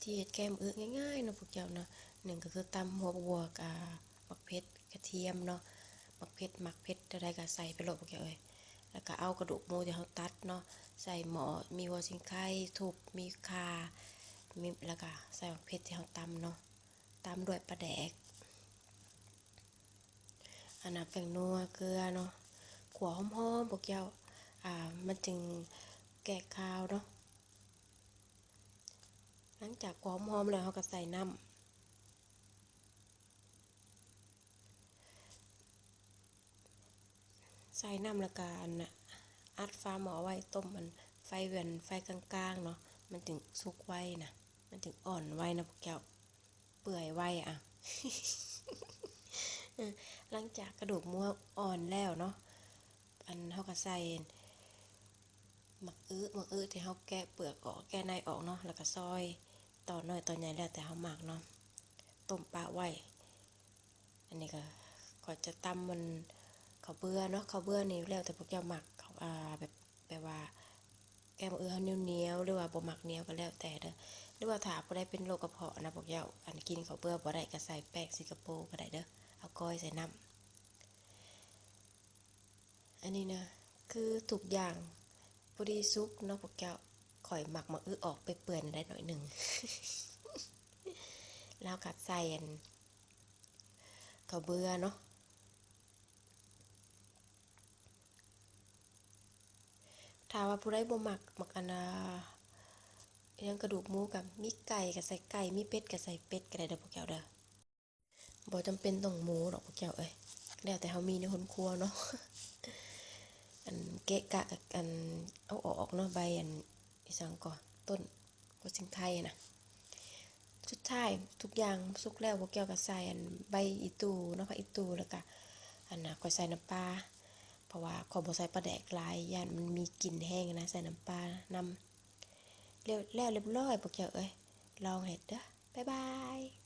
ທີ່ເຮັດແກງໝາກອຶງ່າຍໆເນາະພວກເຈົ້າເນາະ, ໜຶ່ງກໍຄືຕຳຫົວບົວກັບໝາກເຜັດກະທຽມເນາະ, ໝາກເຜັດ ມັກເຜັດເທົ່າໃດກໍໃສ່ໄປໂລດພວກເຈົ້າເອີຍ. ແລ້ວກໍເອົາກະດູກໝູທີ່ເຮົາຕັດເນາະ ໃສ່ໝໍ້, ມີຫົວສີໄຄ, ທຸບ, ມີຂ່າ, ມີ ແລ້ວກໍໃສ່ໝາກເຜັດທີ່ເຮົາຕຳເນາະ, ຕາມດ້ວຍປາແດກ ອັນນ່າ ແປ້ງນົວ ເກືອເນາະ, ຂົ້ວຫອມໆພວກເຈົ້າ, ອ່າ ມັນຈຶ່ງແກ້ຄາວເນາະ. ຫຼັງຈາກຂົ້ວຫອມໆແລ້ວ ເຮົາກໍໃສ່ນ້ຳ ໃສ່ນ້ຳ ແລ້ວກໍ ອັນນ່າ ອັດຝາໝໍ້ໄວ້ ຕົ້ມ ອັນ ໄຟ ອັນ ໄຟກາງໆເນາະ, ມັນຈຶ່ງສຸກໄວນະ, ມັນຈຶ່ງອ່ອນໄວນະພວກເຈົ້າ. ເປື່ອຍໄວອະ. ຫຼັງຈາກກະດູກໝູອ່ອນແລ້ວເນາະ, ອັນ ເຮົາກໍໃສ່ໝາກອຶ ໝາກອຶທີ່ເຮົາແກະເປືອກອອກ ແກະໃນອອກເນາະ, ແລ້ວກໍຊອຍຕໍ່ນ້ອຍຕໍ່ໃຫຍ່ ແລ້ວແຕ່ເຮົາມັກເນາະ, ຕົ້ມປະໄວ້. ອັນນີ້ກໍ ກໍຈະຕຳມັນ ເຂົ້າເບືອເນາະ, ເຂົ້າເບືອນີ້ແລ້ວແຕ່ພວກເຈົ້າມັກ ເຂົ້າ ອ່າ ແບບ ແບບວ່າແກງໝາກອຶເຮົາໜຽວໆ ຫຼືວ່າບໍ່ມັກໜຽວກໍແລ້ວແຕ່ເດີ, ຫຼືວ່າຖ້າຜູ້ໃດເປັນໂລກກະເພາະນະພວກເຈົ້າ ອັນ ກິນເຂົ້າເບືອບໍ່ໄດ້ ກໍໃສ່ແປ້ງສິງກະໂປກໍໄດ້ເດີ, ເອົາກ້ອຍໃສ່ນ້ຳ. ອັນນີ້ນະ ຄືທຸກຢ່າງພໍດີສຸກເນາະພວກເຈົ້າ. ຂ້ອຍມັກໝາກອຶອອກເປື່ອຍໆໄດ້ໜ້ອຍໜຶ່ງ, ແລ້ວກໍໃສ່ ອັນ ເຂົ້າເບືອເນາະ. ຖ້າວ່າຜູ້ໃດບໍ່ມັກ ມັກອັນນ່າ ຫຍັງ ກະດູກໝູ ກໍມີໄກ່ກໍໃສ່ໄກ່, ມີເປັດກໍໃສ່ເປັດກໍໄດ້ເດີພວກເຈົ້າເດີ. ບໍ່ຈຳເປັນຕ້ອງໝູດອກພວກເຈົ້າເອີຍ, ແລ້ວແຕ່ເຮົາມີໃນເຮືອນຄົວເນາະ. ອັນເກະກະ ອັນເອົາອອກເນາະ, ໃບອັນ ອີຫຍັງກໍ ຕົ້ນຫົວສີໄຄນະ. ສຸດທ້າຍທຸກຢ່າງສຸກແລ້ວ ພວກເຈົ້າກໍໃສ່ອັນໃບອີ່ຕູ່ເນາະ, ຜັກອີ່ຕູ່ ແລ້ວກໍອັນນ່າ ຂ້ອຍໃສ່ນ້ຳປາ ເພາະວ່າຂ້ອຍບໍ່ໃສ່ປາແດກຫຼາຍ ຢ້ານມັນມີກິ່ນແຮງນະ, ໃສ່ນ້ຳປານຳ. ແລ້ວ ແລ້ວລຽບຮ້ອຍພວກເຈົ້າເອີຍ, ລອງເຮັດເດີ. ບາຍບາຍ.